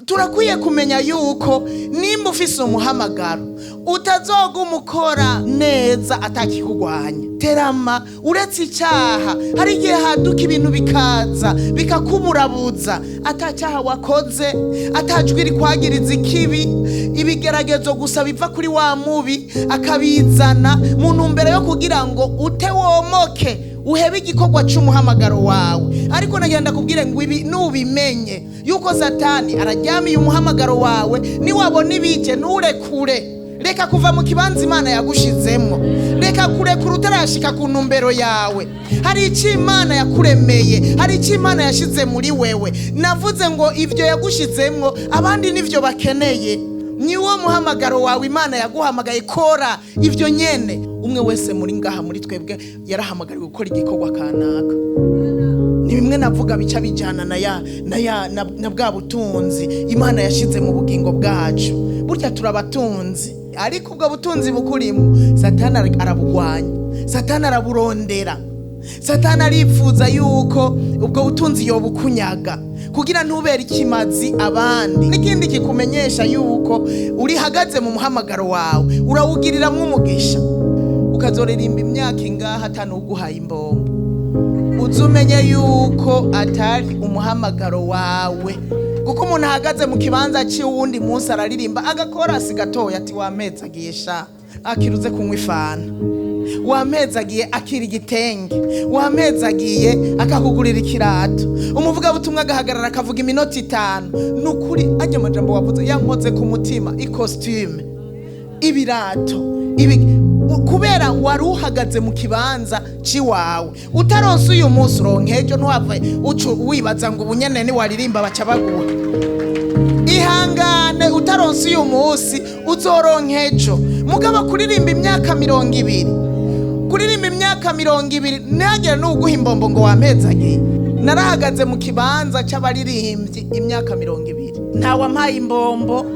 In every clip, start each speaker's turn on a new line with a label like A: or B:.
A: Turakwiye kumenya yuko nimba ufise umuhamagaro utazoguma ukora neza atakikugwanya. Terama uretse icyaha, hari igihe haduka ibintu bikaza bikakuburabuza, atacyaha wakoze, atajwi rikwagiriza ikibi, ibigeragezo gusa biva kuri wa mubi akabizana mu ntumbero yo kugira ngo ute womoke, uhebe igikorwa cy'umuhamagaro wawe. Ariko nagenda kubwire ngo ibi nubimenye yuko Satani araryamiye umuhamagaro wawe. Niwabona ibije, nturekure. Reka kuva mu kibanza Imana yagushizemo, reka kurekura utarashika ku ntumbero yawe. Hari icyo Imana yakuremeye, hari icyo Imana yashyize muri wewe. Navuze ngo ibyo yagushizemwo abandi nivyo bakeneye. Ni wo muhamagaro wawe Imana yaguhamagaye, kora ibyo nyene. Umwe wese muri ngaha muri twebwe yarahamagariwe gukora igikorwa kanaka. Ni bimwe navuga bica bijyana na ya na ya na, na bwa butunzi Imana yashyize mu bugingo bwacu. Burya turabatunzi, ariko ubwo butunzi bukurimo Satani arabugwanya, Satani araburondera, Satani arifuza yuko ubwo butunzi yobukunyaga kugira ntubere ikimazi abandi. N'ikindi kikumenyesha yuko urihagaze mu muhamagaro wawe, urawugiriramwo umugisha. Ukazoririmba imyaka ingaha atanuguhaye imbombo, uze umenye yuko atari umuhamagaro wawe. Kuko umuntu ahagaze mu kibanza cy'uwundi munsi araririmba agakorasi gatoya, ati: "Wamezi agiye sha, akiruze kunywa ifana, wamezi agiye akira igitenge, wamezi agiye akakugurira ikirato." Umuvugabutumwa agahagarara akavuga iminota 5: "Ni ukuri ajya amajambo wavuze yankoze ku mutima, ikositime, ibirato ibi." Kubera wari uhagaze mu kibanza ciwawe. Utaronse uyu munsi, uronka ejo. Ntiwave ucu wibaza ngo ubunyene niwaririmba baca baguha. Ihangane, utaronse uyu munsi uzoronka ejo. Mugabo kuririmba imyaka 20, kuririmba imyaka 20, ntihagire n'uguha imbombo ngo wampezagiye. Narahagaze mu kibanza c'abaririmbyi imyaka 20, ntawampaye imbombo,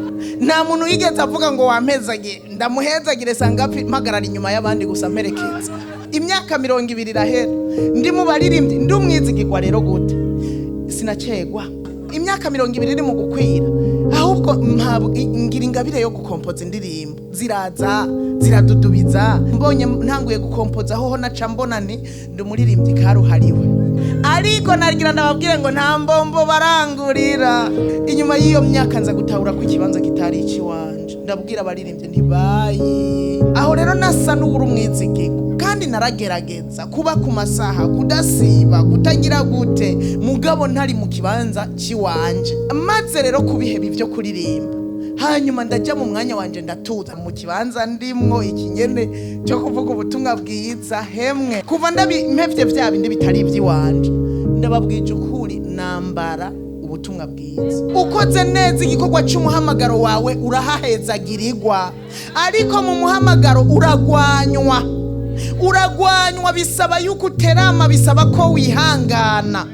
A: nta muntu yigeze avuga ngo wampezagiye ndamuhezagire. Sanga mpagarara inyuma y'abandi gusa mperekeza. Imyaka 20 irahera ndi mu baririmbyi, ndi umwizigirwa. Rero gute sinacegwa? Imyaka 20 iri mu gukwira, ahubwo ngira ingabire yo gukompoza indirimbo, ziraza ziradudubiza. Mbonye ntanguye gukompoza hoho, naca mbona ni ndi umuririmbyi karuhariwe. Ariko nagira ndababwire ngo nta mbombo barangurira. Inyuma y'iyo myaka nza gutahura ko ikibanza kitari icy'iwanje. Ndabwira abaririmbyi ntibayi aho rero nasa n'uwuri umwizigirwa, kandi naragerageza kuba ku masaha, kudasiba, kutagira gute, mugabo ntari mu kibanza cy'iwanje. Maze rero kubiheba ibyo kuririmba, hanyuma ndajya mu mwanya wanje, ndatuza mu kibanza ndimwo ikinyene cyo kuvuga ubutumwa bwiza. Hemwe, kuva ndabimpevye vya bindi bitari ivy'iwanje, ndababwije ukuri, nambara ubutumwa bwiza. Ukoze neza igikorwa cy'umuhamagaro wawe, urahahezagirirwa. Ariko mu muhamagaro uragwanywa, uragwanywa. Bisaba yuko uterama, bisaba ko wihangana.